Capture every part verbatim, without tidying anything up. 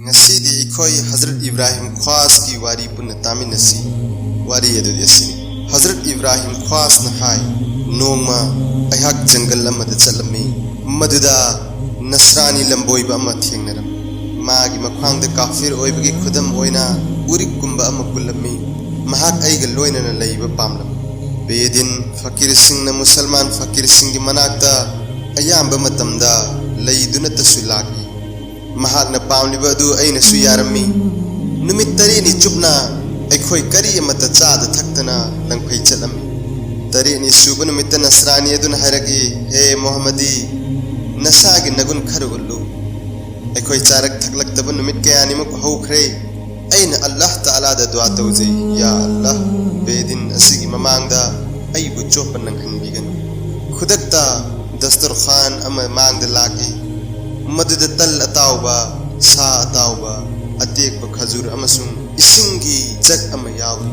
ꯉꯁꯤꯗꯤ ꯑꯩꯈꯣꯏ ꯍꯖꯔꯠ ꯏꯕ꯭ꯔꯥꯍꯤꯝ ꯈ꯭ꯋꯥꯁꯀꯤ ꯋꯥꯔꯤ ꯄꯨꯟꯅ ꯇꯥꯃꯤꯟꯅꯁꯤ꯫ ꯋꯥꯔꯤ ꯑꯗꯨꯗꯤ ꯑꯁꯤꯅꯤ: ꯍꯖꯔꯠ ꯏꯕ꯭ꯔꯥꯍꯤꯝ ꯈ꯭ꯋꯥꯁꯅ ꯍꯥꯏ, "ꯅꯣꯡꯃ ꯑꯩꯍꯥꯛ ꯖꯪꯒꯜ ꯑꯃꯗ ꯆꯠꯂꯝꯃꯤ꯫ ꯃꯗꯨꯗ ꯅꯁꯔꯥꯅꯤ ꯂꯝꯕꯣꯏꯕ ꯑꯃ ꯊꯦꯡꯅꯔꯝꯃꯤ꯫ ꯃꯥꯒꯤ ꯃꯈ꯭ꯋꯥꯡꯗ ꯀꯥꯐꯤꯔ ꯑꯣꯏꯕꯒꯤ ꯈꯨꯗꯝ ꯑꯣꯏꯅ ꯎꯔꯤꯛꯀꯨꯝꯕ ꯑꯃ ꯄꯨꯜꯂꯝꯃꯤ꯫ ꯃꯍꯥꯛ ꯑꯩꯒ ꯂꯣꯏꯅꯅ ꯂꯩꯕ ꯄꯥꯝꯂꯝꯃꯤ꯫" ꯕꯦꯗꯤꯟ ꯐꯀꯤꯔꯁꯤꯡꯅ ꯃꯨꯁꯜꯃꯥꯟ ꯐꯀꯤꯔꯁꯤꯡꯒꯤ ꯃꯅꯥꯛꯇ ꯑꯌꯥꯝꯕ ꯃꯇꯝꯗ ꯂꯩꯗꯨꯅꯇꯁꯨ ꯂꯥꯛꯏ꯫ ꯃꯍꯥꯛꯅ ꯄꯥꯝꯂꯤꯕ ꯑꯗꯨ ꯑꯩꯅꯁꯨ ꯌꯥꯔꯝꯃꯤ꯫ ꯅꯨꯃꯤꯠ ꯇꯔꯦꯠꯅꯤ ꯆꯨꯞꯅ ꯑꯩꯈꯣꯏ ꯀꯔꯤ ꯑꯃꯠꯇ ꯆꯥꯗ ꯊꯛꯇꯅ ꯂꯪꯐꯩ ꯆꯠꯂꯝꯃꯤ꯫ ꯇꯔꯦꯠꯅꯤ ꯁꯨꯕ ꯅꯨꯃꯤꯠꯇ ꯅꯁꯔꯥꯅꯤ ꯑꯗꯨꯅ ꯍꯥꯏꯔꯛꯏ, "ꯍꯦ ꯃꯣꯍꯝꯃꯗꯤ, ꯅꯁꯥꯒꯤ ꯅꯒꯨꯟ ꯈꯔ ꯎꯠꯂꯨ꯫ ꯑꯩꯈꯣꯏ ꯆꯥꯔꯛ ꯊꯛꯂꯛꯇꯕ ꯅꯨꯃꯤꯠ ꯀꯌꯥꯅꯤꯃꯨꯛ ꯍꯧꯈ꯭ꯔꯦ꯫ ꯑꯩꯅ ꯑꯜꯂꯥꯍ ꯇꯥꯂꯥꯗ ꯗꯨꯋꯥ ꯇꯧꯖꯩ, ꯌꯥ ꯑꯜꯂꯥꯍ, ꯕꯦꯗꯤꯟ ꯑꯁꯤꯒꯤ ꯃꯃꯥꯡꯗ ꯑꯩꯕꯨ ꯆꯣꯞꯄ ꯅꯪꯍꯟꯕꯤꯒꯅꯨ꯫" ꯈꯨꯗꯛꯇ ꯗꯁꯇꯔꯈꯥꯟ ꯑꯃ ꯃꯥꯡꯗ ꯂꯥꯛꯏ꯫ ꯃꯗꯨꯗ ꯇꯜ ꯑꯇꯥꯎꯕ, ꯁꯥ ꯑꯇꯥꯎꯕ, ꯑꯇꯦꯛꯄ ꯈꯖꯨꯔ ꯑꯃꯁꯨꯡ ꯏꯁꯤꯡꯒꯤ ꯖꯒ ꯑꯃ ꯌꯥꯎꯔꯤ꯫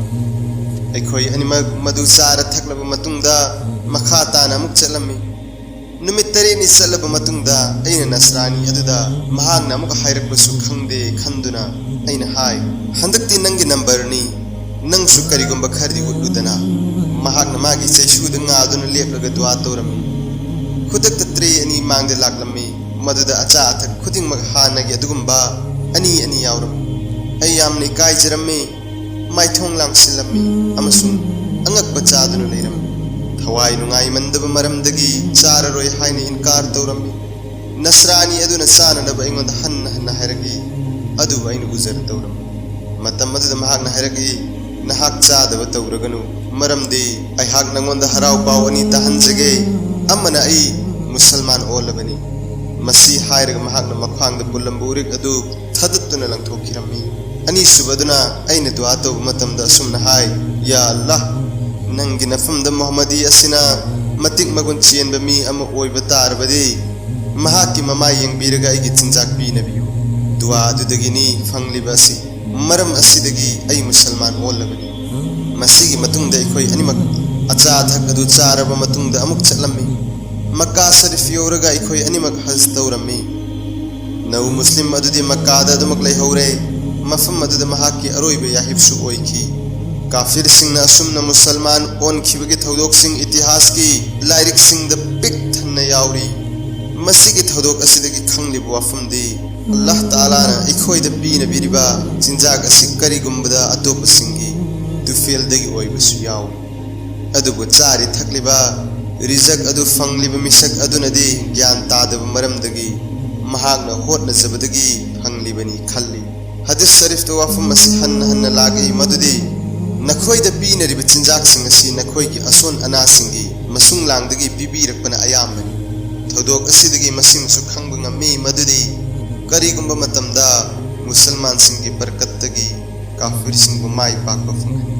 ꯑꯩꯈꯣꯏ ꯑꯅꯤꯃꯛ ꯃꯗꯨ ꯆꯥꯔ ꯊꯛꯂꯕ ꯃꯇꯨꯡꯗ ꯃꯈꯥ ꯇꯥꯅ ꯑꯃꯨꯛ ꯆꯠꯂꯝꯃꯤ꯫ ꯅꯨꯃꯤꯠ ꯇꯔꯦꯠꯅꯤ ꯆꯠꯂꯕ ꯃꯇꯨꯡꯗ ꯑꯩꯅ ꯅꯁꯔꯥꯅꯤ ꯑꯗꯨꯗ ꯃꯍꯥꯛꯅ ꯑꯃꯨꯛ ꯍꯥꯏꯔꯛꯄꯁꯨ ꯈꯪꯗꯦ ꯈꯟꯗꯨꯅ ꯑꯩꯅ ꯍꯥꯏ, "ꯍꯟꯗꯛꯇꯤ ꯅꯪꯒꯤ ꯅꯝꯕꯔꯅꯤ, ꯅꯪꯁꯨ ꯀꯔꯤꯒꯨꯝꯕ ꯈꯔꯗꯤ ꯎꯠꯂꯨꯗꯅ꯫" ꯃꯍꯥꯛꯅ ꯃꯥꯒꯤ ꯆꯩꯁꯨꯗ ꯉꯥꯗꯨꯅ ꯂꯦꯞꯂꯒ ꯗꯨꯋꯥ ꯇꯧꯔꯝꯃꯤ꯫ ꯈꯨꯗꯛꯇ ꯇ꯭ꯔꯦ ꯑꯅꯤ ꯃꯥꯡꯗ ꯂꯥꯛꯂꯝꯃꯤ꯫ ꯃꯗꯨꯗ ꯑꯆꯥ ꯑꯊꯛ ꯈꯨꯗꯤꯡꯃꯛ ꯍꯥꯟꯅꯒꯤ ꯑꯗꯨꯒꯨꯝꯕ ꯑꯅꯤ ꯑꯅꯤ ꯌꯥꯎꯔꯝꯃꯤ꯫ ꯑꯩ ꯌꯥꯝꯅ ꯏꯀꯥꯏꯖꯔꯝꯃꯤ꯫ ꯃꯥꯏꯊꯣꯡ ꯂꯥꯡꯁꯤꯜꯂꯝꯃꯤ ꯑꯃꯁꯨꯡ ꯑꯉꯛꯄ ꯆꯥꯗꯨꯅ ꯂꯩꯔꯝꯃꯤ꯫ ꯊꯋꯥꯏ ꯅꯨꯡꯉꯥꯏꯃꯟꯗꯕ ꯃꯔꯝꯗꯒꯤ ꯆꯥꯔꯔꯣꯏ ꯍꯥꯏꯅ ꯏꯟꯀꯥꯔ ꯇꯧꯔꯝꯃꯤ꯫ ꯅꯁꯔꯥꯅꯤ ꯑꯗꯨꯅ ꯆꯥꯅꯅꯕ ꯑꯩꯉꯣꯟꯗ ꯍꯟꯅ ꯍꯟꯅ ꯍꯥꯏꯔꯛꯏ, ꯑꯗꯨꯕꯨ ꯑꯩꯅ ꯎꯖꯔ ꯇꯧꯔꯝꯃꯤ꯫ ꯃꯇꯝ ꯑꯗꯨꯗ ꯃꯍꯥꯛꯅ ꯍꯥꯏꯔꯛꯏ, "ꯅꯍꯥꯛ ꯆꯥꯗꯕ ꯇꯧꯔꯒꯅꯨ, ꯃꯔꯝꯗꯤ ꯑꯩꯍꯥꯛ ꯅꯉꯣꯟꯗ ꯍꯔꯥꯎ ꯄꯥꯎ ꯑꯅꯤ ꯇꯥꯍꯟꯖꯒꯦ꯫ ꯑꯃꯅ ꯑꯩ ꯃꯨꯁꯜꯃꯥꯟ ꯑꯣꯜꯂꯕꯅꯤ꯫" ꯃꯁꯤ ꯍꯥꯏꯔꯒ ꯃꯍꯥꯛꯅ ꯃꯈ꯭ꯋꯥꯡꯗ ꯄꯨꯜꯂꯝꯕ ꯎꯔꯤꯛ ꯑꯗꯨ ꯊꯥꯗꯠꯇꯨꯅ ꯂꯪꯊꯣꯛꯈꯤꯔꯝꯃꯤ꯫ ꯑꯅꯤꯁꯨꯕꯗꯨꯅ ꯑꯩꯅ ꯗꯨꯋꯥ ꯇꯧꯕ ꯃꯇꯝꯗ ꯑꯁꯨꯝꯅ ꯍꯥꯏ, "ꯌꯥ ꯑꯜꯂꯥꯍ, ꯅꯪꯒꯤ ꯅꯐꯝꯗ ꯃꯨꯍꯝꯃꯗꯤ ꯑꯁꯤꯅ ꯃꯇꯤꯛ ꯃꯒꯨꯟ ꯆꯦꯟꯕ ꯃꯤ ꯑꯃ ꯑꯣꯏꯕ ꯇꯥꯔꯕꯗꯤ, ꯃꯍꯥꯛꯀꯤ ꯃꯃꯥꯏ ꯌꯦꯡꯕꯤꯔꯒ ꯑꯩꯒꯤ ꯆꯤꯟꯖꯥꯛ ꯄꯤꯅꯕꯤꯌꯨ꯫" ꯗꯨꯋꯥ ꯑꯗꯨꯗꯒꯤꯅꯤ ꯐꯪꯂꯤꯕ ꯑꯁꯤ꯫ ꯃꯔꯝ ꯑꯁꯤꯗꯒꯤ ꯑꯩ ꯃꯨꯁꯜꯃꯥꯟ ꯑꯣꯜꯂꯕꯅꯤ꯫ ꯃꯁꯤꯒꯤ ꯃꯇꯨꯡꯗ ꯑꯩꯈꯣꯏ ꯑꯅꯤꯃꯛ ꯑꯆꯥ ꯑꯊꯛ ꯑꯗꯨ ꯆꯥꯔꯕ ꯃꯇꯨꯡꯗ ꯑꯃꯨꯛ ꯆꯠꯂꯝꯃꯤ꯫ ꯃꯛꯀꯥ ꯁꯔꯤꯐ ꯌꯧꯔꯒ ꯑꯩꯈꯣꯏ ꯑꯅꯤꯃꯛ ꯍꯖ ꯇꯧꯔꯝꯃꯤ꯫ ꯅꯕꯨ ꯃꯨꯁꯂꯤꯝ ꯑꯗꯨꯗꯤ ꯃꯛꯀꯥꯗ ꯑꯗꯨꯃꯛ ꯂꯩꯍꯧꯔꯦ꯫ ꯃꯐꯝ ꯑꯗꯨꯗ ꯃꯍꯥꯛꯀꯤ ꯑꯔꯣꯏꯕ ꯌꯥꯍꯤꯞꯁꯨ ꯑꯣꯏꯈꯤ꯫ ꯀꯥꯐꯤꯔꯁꯤꯡꯅ ꯑꯁꯨꯝꯅ ꯃꯨꯁꯜꯃꯥꯟ ꯑꯣꯟꯈꯤꯕꯒꯤ ꯊꯧꯗꯣꯛꯁꯤꯡ ꯏꯇꯤꯍꯥꯁꯀꯤ ꯂꯥꯏꯔꯤꯛꯁꯤꯡꯗ ꯄꯤꯛ ꯊꯟꯅ ꯌꯥꯎꯔꯤ꯫ ꯃꯁꯤꯒꯤ ꯊꯧꯗꯣꯛ ꯑꯁꯤꯗꯒꯤ ꯈꯪꯂꯤꯕ ꯋꯥꯐꯝꯗꯤ, ꯑꯜꯂꯥꯍ ꯇꯥꯂꯥꯅ ꯑꯩꯈꯣꯏꯗ ꯄꯤꯅꯕꯤꯔꯤꯕ ꯆꯤꯟꯖꯥꯛ ꯑꯁꯤ ꯀꯔꯤꯒꯨꯝꯕꯗ ꯑꯇꯣꯞꯄꯁꯤꯡꯒꯤ ꯇꯨꯐꯦꯜꯗꯒꯤ ꯑꯣꯏꯕꯁꯨ ꯌꯥꯎꯏ꯫ ꯑꯗꯨꯕꯨ ꯆꯥꯔꯤ ꯊꯛꯂꯤꯕ ꯔꯤꯖꯛ ꯑꯗꯨ ꯐꯪꯂꯤꯕ ꯃꯤꯁꯛ ꯑꯗꯨꯅꯗꯤ ꯒ꯭ꯌꯥꯟ ꯇꯥꯗꯕ ꯃꯔꯝꯗꯒꯤ ꯃꯍꯥꯛꯅ ꯍꯣꯠꯅꯖꯕꯗꯒꯤ ꯐꯪꯂꯤꯕꯅꯤ ꯈꯜꯂꯤ꯫ ꯍꯗꯤꯁ ꯁꯔꯤꯐꯇ ꯋꯥꯐꯝ ꯑꯁꯤ ꯍꯟꯅ ꯍꯟꯅ ꯂꯥꯛꯏ, ꯃꯗꯨꯗꯤ ꯅꯈꯣꯏꯗ ꯄꯤꯅꯔꯤꯕ ꯆꯤꯟꯖꯥꯛꯁꯤꯡ ꯑꯁꯤ ꯅꯈꯣꯏꯒꯤ ꯑꯁꯣꯟ ꯑꯅꯥꯁꯤꯡꯒꯤ ꯃꯁꯨꯡ ꯂꯥꯡꯗꯒꯤ ꯄꯤꯕꯤꯔꯛꯄꯅ ꯑꯌꯥꯝꯕꯅꯤ꯫ ꯊꯧꯗꯣꯛ ꯑꯁꯤꯗꯒꯤ ꯃꯁꯤꯃꯁꯨ ꯈꯪꯕ ꯉꯝꯃꯤ, ꯃꯗꯨꯗꯤ ꯀꯔꯤꯒꯨꯝꯕ ꯃꯇꯝꯗ ꯃꯨꯁꯜꯃꯥꯟꯁꯤꯡꯒꯤ ꯕꯔꯀꯠꯇꯒꯤ ꯀꯥꯐꯤꯔꯁꯤꯡꯕꯨ ꯃꯥꯏ ꯄꯥꯛꯄ ꯐꯪꯍꯟꯈꯤ꯫